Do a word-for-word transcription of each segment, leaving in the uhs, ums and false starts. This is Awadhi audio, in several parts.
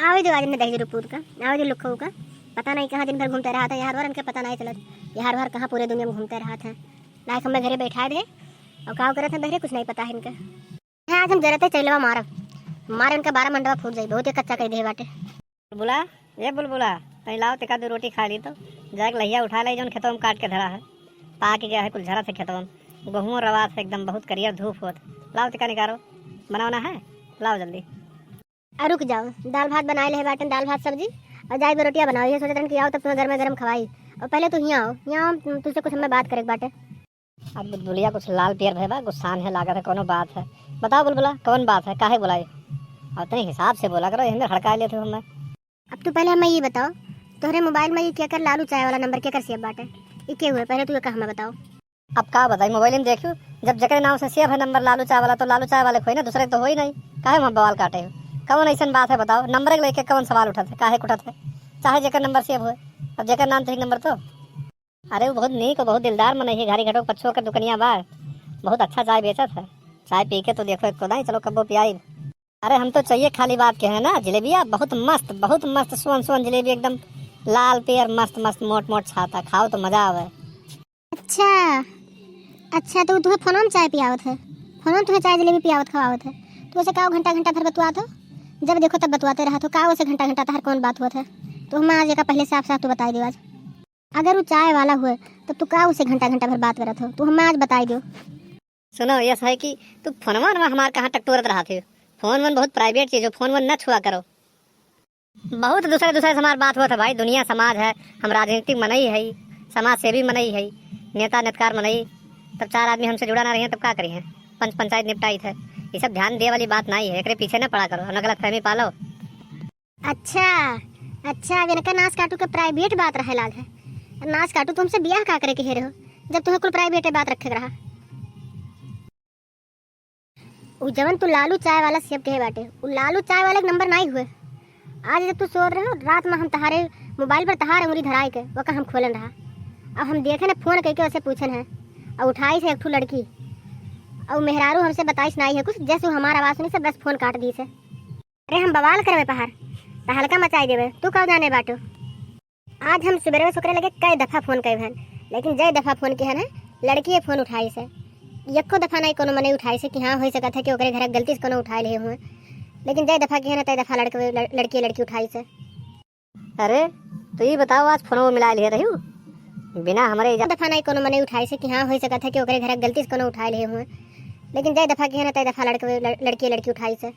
आवे दो आज इन्हें दहिजरू पूत का, आवे दो लुक्खऊ का। पता नहीं कहाँ दिन भर घूमते रहत है, यार वार इनके पता नहीं चलत, यार वार कहाँ पूरे दुनिया में घूमते रहत है। लायक हमें घरे बैठाए दे, और का करत है बहरे, कुछ नहीं पता है इनका। हाँ, आज हम जरते चैलवा मारब, मारे इनका बारह मंडवा फूट जाई, बहुत ही कच्चा कह दे बाटे। बुलबुला, ए बुलबुला, तनी लाओ तेका दो रोटी खा ली तो। जाके लहिया उठा ले, जौन खेतवा में काट के धरा है, पाक गया है, कुल झरा से खेतवा में। गोहुओं रवा से एकदम बहुत करियर धूप होत। लाओ तेका निकारो, बनावना है, लाओ जल्दी। आ रुक जाओ, दाल भात बनाए ले बाटन, दाल भात सब्जी, और जाई बे रोटिया बनाओ। ये सोचत रहन कि आओ तब तुम्हें गर्मा गर्म खवाई, और पहले तू हियाँ आओ, हियाँ आओ, तुझसे कुछ हमें बात करे के बाटे। अब बुलबुलिया कुछ लाल पियर भय बा, गुस्सान है, लागत है कोनो बात है। बताओ बुलबुला, कौन बात है, काहे बुलाई? और तनी हिसाब से बोला करो, एहमे हड़काए लेत हो हमें। अब तू पहले हमें ये बताओ, तोहरे मोबाइल में ये केकर लालू चाय वाला नंबर केकर सेव बाटे? ई के हुए, पहले तू एका हमें बताओ। अब का बताई, मोबाइल में देखियो, जब जेकरे नाम से सेव है नंबर लालू चाय वाला, तो लालू चाय वाले खोई ना, दूसरे तो होई नहीं। काहे वहाँ बवाल काटे हो? कौन ऐसन बात है बताओ, नंबर के लेके कौन सवाल उठत है, काहे के उठत है? चाहे जेकर नंबर सेव होए, अब जेकर नाम तो एक नंबर तो। अरे, वो बहुत नीक, बहुत दिलदार मनई है, घारी घटो पछुआ के दुकनिया बा, बहुत अच्छा चाय बेचत है। चाय पी के तो देखो एक तो दाई, चलो कब्बो पियाई। अरे, हम तो चाहिए खाली बात के है ना, जलेबिया बहुत मस्त, बहुत मस्त, सोन सोन जलेबी, एकदम लाल पियर, मस्त मस्त, मोट मोट छाता, खाओ तो मजा आवे। अच्छा, अच्छा, तो तुम्हें फोन में चाय पियावत है, फोन में तुम्हें चाय जलेबी पियावत खवावत है, तो उसे का घंटा घंटा भर बतुआत हो, जब देखो तब बतुआते रहत हो, का उसे घंटा घंटा तहर कौन बात होत है? तो हम आज एका पहले साफ साफ तो बताई दो आज। अगर वो चाय वाला हुए, तब तू का उसे घंटा घंटा भर बात करत हो? तू हमें आज बताई दो। सुनो, यस है कि तू फोनवा वनवा हमार कहाँ टकटोरत रहत हो? फोन वन बहुत प्राइवेट चीज हो, फोन वन न छुआ करो। बहुत दूसरे दूसरे से हमार बात होत है भाई, दुनिया समाज है, हम राजनीतिक मनई है, समाज सेवी मनई है, नेता नेतकार मनई, तब चार आदमी हमसे जुड़ा ना रही हैं, तब का करी हैं? पंच पंचायत निपटाई थे, ये सब ध्यान दे वाली बात नहीं है, एकरे पीछे न पड़ा करो, न गलतफहमी पालो। अच्छा, अच्छा, अब इनका नास काटू के प्राइवेट बात रहे लाग है। नास काटू, तुमसे बियाह का करे के हेरे हो, जब तुम्हें कुल प्राइवेटे बात रखे के रहा? उ जवन तू लालू चाय वाला सेब कहे बाटे, उ लालू चाय वाले के नंबर नाई हुए। आज जब तू सोत रहे हो, रात में हम तहारे मोबाइल पर तहार उंगली धराए के ओका हम खोलन रहा। अब हम देखे न फोन कइके उसे पूछन है, और उठाई से एक ठो लड़की, और मेहरारू हमसे बताइस नाई है कुछ, जैसे वो हमार आवाज सुनी से बस फोन काट दी से। अरे हम बवाल करबे पहाड़, तहलका मचाई देबे, तू का जाने बाटो। आज हम सुबेरे से ओकरे लगे कई दफा फोन कइबे हन, लेकिन जय दफा फोन किहन है, लड़की ये फोन उठाई से। यक्को दफा नाई कोनो मनई उठाई से कि हाँ, होई सकत है कि ओकरे घर गलती से कोनो उठाए लिए हुए, लेकिन जय दफा किहन है, तय दफा लड़के, लड़-, लड़की, लड़की उठाई से। अरे, तो ये बताओ, आज फोनवा मिला लिए रही? बिना हमरे इजा-, दफा नाई कोनो मनई उठाई से कि हाँ, होई सकत है कि ओकरे घर गलती से कोनो उठाए लिए हुए, लेकिन जय दफा किहन है, तय दफा लड़के, लड़-, लड़की, लड़की उठाई से।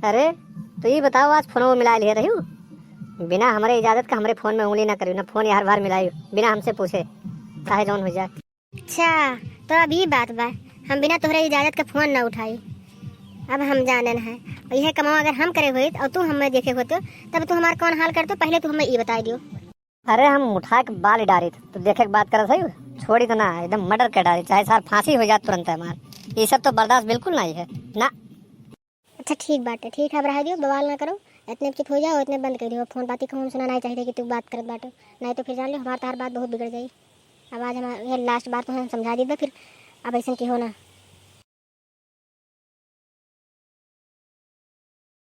अरे, तो ये बताओ, आज फोनवा मिला लिए रही? बिना हमरे इजाजत का हमरे फोन में उंगली ना करियो, ना फोन यार बार मिलाइयो, बिना हमसे पूछे, चाहे जौन हो जाए। अच्छा, तो अब ई बात बा, हम बिना तोहरे इजाजत के फोन ना उठाई। अब हम जानन है, और यह कमावा अगर हम करे होइत और तू हमें देखे होतो, तब तू हमार कौन हाल करतो, पहले तू हमें ई बताई दियो। अरे, हम उठा के बाल डारित, तू देखे के बात करत है, छोड़ी तो ना, एकदम मर्डर कर डारी, चाहे सार फांसी हो जात तुरंत हमार। ये सब तो बर्दाश्त बिल्कुल नहीं है ना। अच्छा ठीक बाटे, ठीक है, अब रह दियो, बवाल ना करो, इतने चुप हो जाओ, इतने बंद कर दियो। फोन पाती कहूँ हम सुना नहीं चाहिए कि तू बात करत बाटो, नहीं तो फिर जान लो हमार तहार बात बहुत बिगड़ जाई। अब आज हमार ये लास्ट बार तो हम समझा दी बा, फिर अब ऐसा की हो ना।